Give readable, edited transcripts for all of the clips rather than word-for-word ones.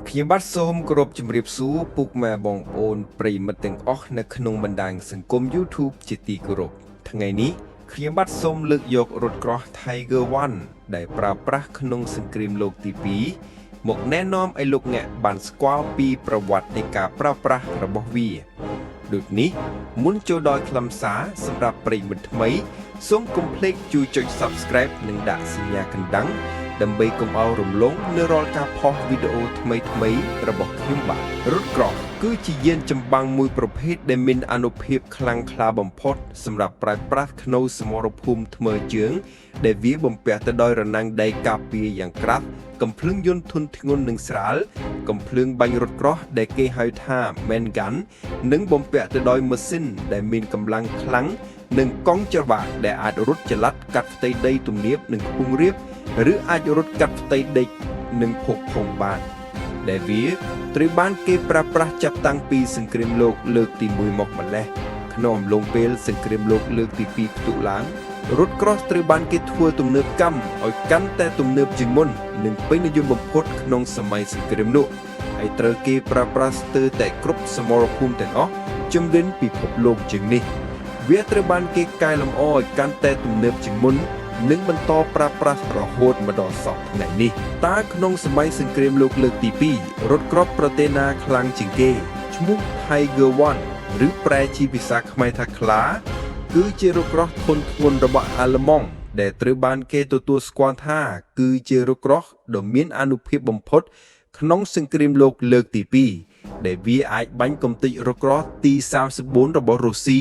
ខ្ញុំបាទសូមគោរពជម្រាបសួរពុកម៉ែបងប្អូនប្រិយមិត្តទាំងអស់នៅក្នុងបណ្ដាញសង្គម YouTube ជាទីគោរពថ្ងៃនេះខ្ញុំបាទសូមលើកយករថក្រោះ Tiger One ដែលប្រើប្រាស់ក្នុងសង្គ្រាមលោកទី2មកណែនាំឲ្យលោកអ្នកបានស្គាល់ពីប្រវត្តិនៃការប្រើប្រាស់របស់វា ដូចនេះមុនចូលដល់ខ្លឹមសារសម្រាប់ប្រិយមិត្តថ្មីសូមកុំភ្លេចជួយចុច Subscribe និងដាក់សញ្ញាកណ្ដឹង ដើម្បីកុំឲ្យរំលងនៅរាល់ការផុសវីដេអូថ្មីៗរបស់ខ្ញុំបាទរថក្រោះគឺជាយានចម្បាំងមួយប្រភេទដែលមានអានុភាពខ្លាំងក្លាបំផុតសម្រាប់ប្រើប្រាស់ក្នុងសមរភូមិថ្មើរជើង ដែលវាបំពាក់ទៅដោយរនាំងដីការពារយ៉ាងក្រាស់កំភ្លើងយន្តធុនធ្ងន់និងស្រាលកំភ្លើងបាញ់រថក្រោះដែលគេហៅថា Main Gun និងបំពាក់ទៅដោយម៉ាស៊ីនដែលមានកម្លាំងខ្លាំងនិងកង់ច្រវាក់ដែលអាចរត់ចល័តកាត់ផ្ទៃដីទំនាបនិងខ្ពង់រាប ឬអាចរត់កាត់ផ្ទៃដីនិងភោគភងបាន ដែលវាត្រូវបានគេប្រើប្រាស់ចាប់តាំងពីសង្គ្រាមលោកលើកទី1មកម្លេះក្នុងអំឡុងពេលសង្គ្រាមលោកលើកទី2ផ្ទុះឡើងរថក្រោះត្រូវបានគេធ្វើទំនើបកម្មឲ្យកាន់តែទំនើបជាងមុននិងពេញនិយមបំផុតក្នុងសម័យសង្គ្រាមនោះហើយត្រូវគេប្រើប្រាស់ស្ទើរតែគ្រប់សមរភូមិទាំងអស់ជំរិនពិភពលោកជាងនេះ វាត្រូវបានគេកែលម្អឲ្យកាន់តែទំនើបជាងមុន និងបន្តប្រើប្រាស់រហូតមកដល់សព្វថ្ងៃនេះតើក្នុងសម័យសង្គ្រាមលោកលើកទី2រថក្រោះប្រទេសណាខ្លាំងជាងគេឈ្មោះ Tiger One ឬប្រែជាភាសាខ្មែរថាខ្លា គឺជារថក្រោះធុនធ្ងន់របស់អាល្លឺម៉ង់ដែលត្រូវបានគេទទួលស្គាល់ថា គឺជារថក្រោះដ៏មានអានុភាពបំផុត ក្នុងសង្គ្រាមលោកលើកទី2ដែលវាអាចបាញ់កំទេចរថក្រោះទី34របស់រុស្ស៊ី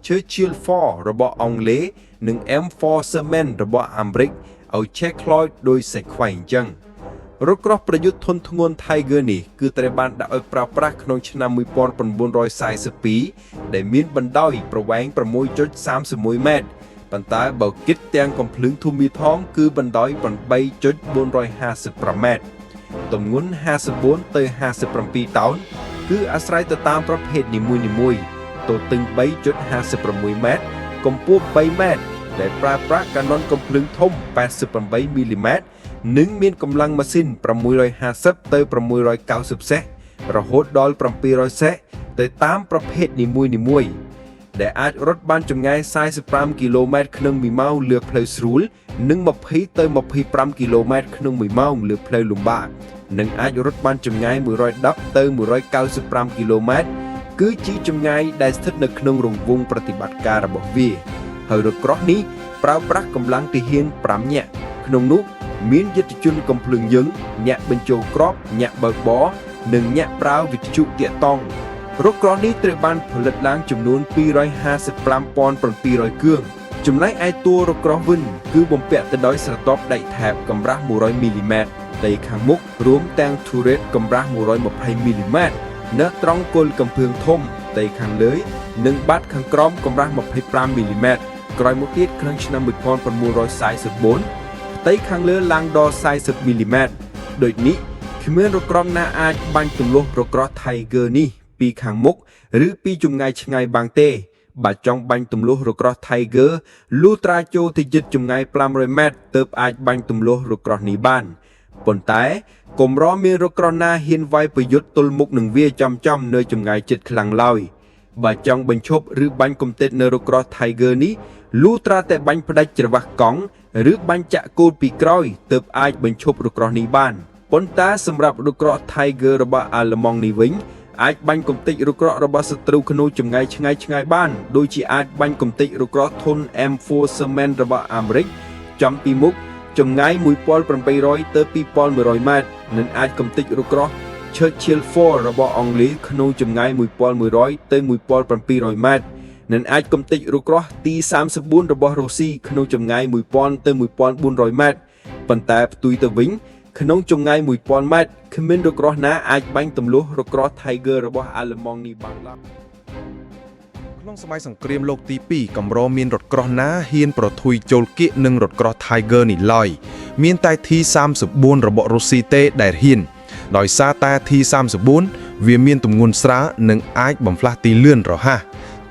Churchill 4របស់អង់គ្លេសនិង M4 Sherman របស់អាមេរិកឲ្យឆេះខ្លោចដោយសាច់ខ្វែងអញ្ចឹងរថក្រោះប្រយុទ្ធធុនធ្ងន់ Tiger នេះគឺត្រូវបានដាក់ឲ្យប្រើប្រាស់ក្នុងឆ្នាំ1942ដែលមានបណ្ដោយប្រវែង6.31ម៉ែត្រប៉ុន្តែបើគិតទាំងកំភ្លើងធំមីថងគឺបណ្ដោយ8.455ម៉ែត្រទម្ងន់54ទៅ57តោនគឺអាស្រ័យទៅតាមប្រភេទនីមួយៗទទឹង3.56ម៉ែត្រកម្ពស់3ម៉ែត្រដែលប្រើប្រាស់កាណុនកំភ្លើងធំ88មីលីម៉ែត្រនិងមានកម្លាំងម៉ាស៊ីន650ទៅ690សេះរហូតដល់700សេះទៅតាមប្រភេទនីមួយៗដែលអាចរត់បានចម្ងាយ45គីឡូម៉ែត្រក្នុង1ម៉ោងលើផ្លូវស្រួលនិង20ទៅ25គីឡូម៉ែត្រក្នុង1ម៉ោងលើផ្លូវលំបាកនិងអាចរត់បានចម្ងាយ110ទៅ195គីឡូម៉ែត្រគឺជាចម្ងាយដែលស្ថិតនៅក្នុងរង្វង់ប្រតិបត្តិការរបស់វា ហើយរថក្រោះនេះប្រើប្រាស់កម្លាំងទាហាន5នាក់ក្នុងនោះមានយុទ្ធជនកំភ្លើងយឹងអ្នកបញ្ចូលគ្រាប់អ្នកបើកបរនិងអ្នកប្រើវិទ្យុទាក់តងរថក្រោះនេះត្រូវបានផលិតឡើងចំនួន255,700គ្រឿងចំណែកឯតួរថក្រោះវិញគឺបំពាក់ទៅដោយស្រទាប់ដែកថែបកម្រាស់100មីលីម៉ែត្រផ្ទៃខាងមុខរួមទាំង turret កម្រាស់120មីលីម៉ែត្រនៅត្រង់គល់កំភ្លើងធំផ្ទៃខាងលើនិងបាតខាងក្រោមកម្រាស់25មីលីម៉ែត្រក្រោយមកទៀតក្នុងឆ្នាំ1944ផ្ទៃខាងលើឡើងដល់40មីលីម៉ែត្រដូចនេះគ្មានរថក្រោះណាអាចបាញ់ទម្លុះរថក្រោះ Tiger នេះពីខាងមុខឬពីចម្ងាយឆ្ងាយបានទេបើចង់បាញ់ទម្លុះរថក្រោះ Tiger លុះត្រាចូលទៅជិតចម្ងាយ500ម៉ែត្រទើបអាចបាញ់ទម្លុះរថក្រោះនេះបានប៉ុន្តែកម្រមានរថក្រោះណាហ៊ានវាយប្រយុទ្ធទល់មុខនឹងវាចំចំនៅចម្ងាយជិតខ្លាំងឡើយបើចង់បញ្ឈប់ឬបាញ់កំទេចនៅរថក្រោះ Tiger នេះលុះត្រាតែបាញ់ផ្ដាច់ច្រវាស់កង់ឬបាញ់ចាក់គោលពីក្រោយទើបអាចបញ្ឈប់រថក្រោះនេះបានប៉ុន្តែសម្រាប់រថក្រោះ Tiger របស់អាល្លឺម៉ង់នេះវិញអាចបាញ់កំទេចរថក្រោះរបស់សត្រូវក្នុងចម្ងាយឆ្ងាយឆ្ងាយបានដូចជាអាចបាញ់កំទេចរថក្រោះធុន M4 Sherman របស់អាមេរិកចំពីមុខចម្ងាយ1800ទៅ2100ម៉ែត្រនិងអាចកំទេចរថក្រោះ Churchill 4របស់អង់គ្លេសក្នុងចម្ងាយ1100ទៅ1700ម៉ែត្រនិងអាចកំទេចរថក្រោះទី34របស់រុស្ស៊ីក្នុងចម្ងាយ1000ទៅ1400ម៉ែត្រប៉ុន្តែផ្ទុយទៅវិញក្នុងចម្ងាយ1000ម៉ែត្រគ្មានរថក្រោះណាអាចបាញ់ទម្លុះរថក្រោះ Tiger របស់អាល្លឺម៉ង់នេះបានឡើយ ក្នុងសម័យសង្គ្រាមលោកទី2កម្រមានរថក្រោះណាហ៊ានប្រថុយចូលគៀកនឹងរថក្រោះ Tiger នេះឡើយមានតែ T34 របស់រុស្ស៊ីទេដែលហ៊ានដោយសារតែ T34 វាមានទម្ងន់ស្រាលនិងអាចបំផ្លាស់ទីលឿនរហ័ស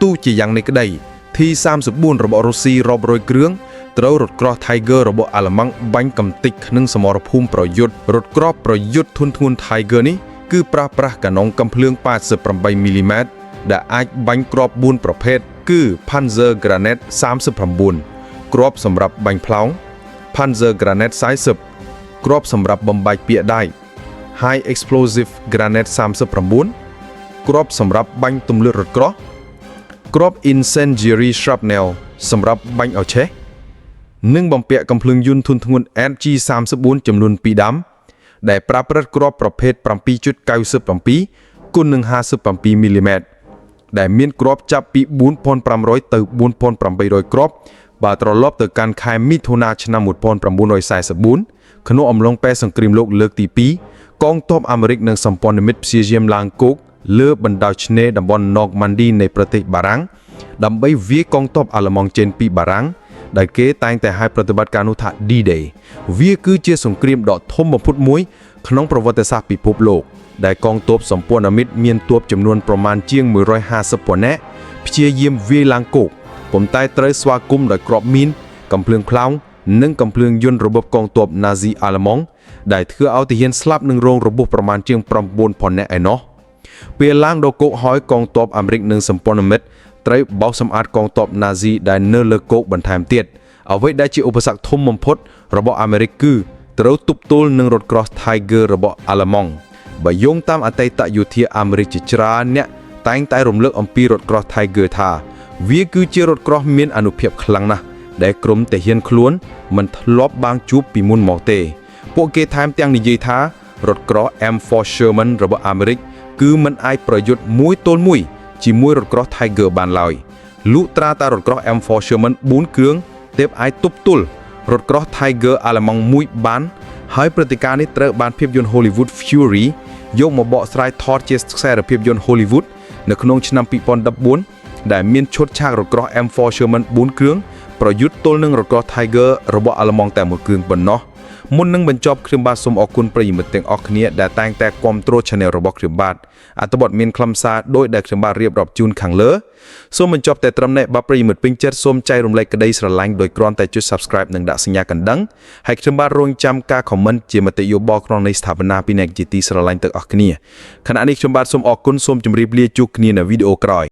ទោះជាយ៉ាងនេះក្តី T34 របស់រុស្ស៊ីរាប់រយគ្រឿងត្រូវរថក្រោះ Tiger របស់អាល្លឺម៉ង់បាញ់កំទេចក្នុងសមរភូមិប្រយុទ្ធរថក្រោះប្រយុទ្ធធុនធ្ងន់ Tiger នេះ គឺប្រើប្រាស់កាណុងកំភ្លើង88មីលីម៉ែត្រដែលអាចបាញ់គ្រាប់4ប្រភេទគឺ Panzer Granate 39គ្រាប់សម្រាប់បាញ់ផ្លោង Panzer Granate 40គ្រាប់សម្រាប់បំបែកពាកដៃ High Explosive Granate 39គ្រាប់សម្រាប់បាញ់ទម្លឿនរថក្រោះគ្រាប់ Incendiary Shrapnel សម្រាប់បាញ់ឲ្យឆេះនិងបំពាក់កំភ្លើងយន្តធុនធ្ងន់ MG34 ចំនួន2ដាំដែលប្រើប្រាស់គ្រាប់ប្រភេទ7.97គុណនឹង57មីលីម៉ែត្រដែលមានគ្រាប់ចាប់ពី4500ទៅ4800គ្រាប់បើត្រឡប់ទៅកាន់ខែមិថុនាឆ្នាំ1944ក្នុងអំឡុងពេលសង្គ្រាមលោកលើកទី2កងទ័ពអាមេរិកនិងសម្ព័ន្ធមិត្តព្យាយាមឡើងគោកលើបណ្ដោយឆ្នេរតំបន់ណកម៉ាន់ឌីនៃប្រទេសបារាំងដើម្បីវាយកងទ័ពអាល្លឺម៉ង់ចេញពីបារាំងដែលគេតែងតែហៅប្រតិបត្តិការនោះថា D-Day វាគឺជាសង្គ្រាមដ៏ធំបំផុតមួយក្នុងប្រវត្តិសាស្ត្រពិភពលោកដែលកងទ័ពសម្ព័ន្ធមិត្តមានទ័ពចំនួនប្រមាណជាង150ពាន់នាក់ព្យាយាមវាយឡើងគោកប៉ុន្តែត្រូវស្វាគមន៍ដោយគ្រាប់មីនកំភ្លើងផ្លោងនិងកំភ្លើងយន្តរបស់កងទ័ពណាស៊ីអាល្លឺម៉ង់ដែលធ្វើឲ្យទាហានស្លាប់និងរងរបួសប្រមាណជាង9000នាក់ឯណោះពេលឡើងដល់គោកហើយកងទ័ពអាមេរិកនិងសម្ព័ន្ធមិត្តត្រូវបោសសម្អាតកងទ័ពណាស៊ីដែលនៅលើគោកបន្ថែមទៀតអ្វីដែលជាឧបសគ្គធំបំផុតរបស់អាមេរិកគឺត្រូវទប់ទល់នឹងរថក្រោះ Tiger របស់អាល្លឺម៉ង់បើយោងតាមអតីតយោធាអាមេរិកជាច្រើនអ្នកតែងតែរំលឹកអំពីរថក្រោះ Tiger ថាវាគឺជារថក្រោះមានអានុភាពខ្លាំងណាស់ដែលក្រុមទាហានខ្លួនមិនធ្លាប់បានជួបពីមុនមកទេ ពួកគេថែមទាំងនិយាយថារថក្រោះ M4 Sherman របស់អាមេរិកគឺមិនអាចប្រយុទ្ធមួយទល់មួយជាមួយរថក្រោះ Tiger បានឡើយលុះត្រាតែរថក្រោះ M4 Sherman 4គ្រឿងទើបអាចទប់ទល់រថក្រោះ Tiger អាល្លឺម៉ង់មួយបានហើយព្រឹត្តិការណ៍នេះត្រូវបានភាពយន្ត Hollywood Fury យកមកបកស្រាយថតជាខ្សែភាពយន្ត Hollywood នៅក្នុងឆ្នាំ2014ដែលមានឈុតឆាករថក្រោះ M4 Sherman 4គ្រឿងប្រយុទ្ធទល់នឹងរថក្រោះ Tiger របស់អាល្លឺម៉ង់តែមួយគ្រឿងប៉ុណ្ណោះមុននឹងបញ្ចប់ខ្ញុំបាទសូមអរគុណប្រិយមិត្តទាំងអស់គ្នាដែលតែងតែគាំទ្រ Channel របស់ខ្ញុំបាទអត្ថបទមានខ្លឹមសារដោយដែលខ្ញុំបាទរៀបរាប់ជូនខាងលើសូមបញ្ចប់តែត្រឹមនេះបើប្រិយមិត្តពេញចិត្តសូមចែករំលែកក្តីស្រឡាញ់ដោយគ្រាន់តែចុច Subscribe និងដាក់សញ្ញាកណ្ដឹងហើយខ្ញុំបាទរងចាំការ comment ជាមតិយោបល់ក្នុងន័យស្ថាបនាពីអ្នកជាទីស្រឡាញ់ទាំងអស់គ្នាខណៈនេះខ្ញុំបាទសូមអរគុណសូមជម្រាបលាជួបគ្នានៅវីដេអូក្រោយ។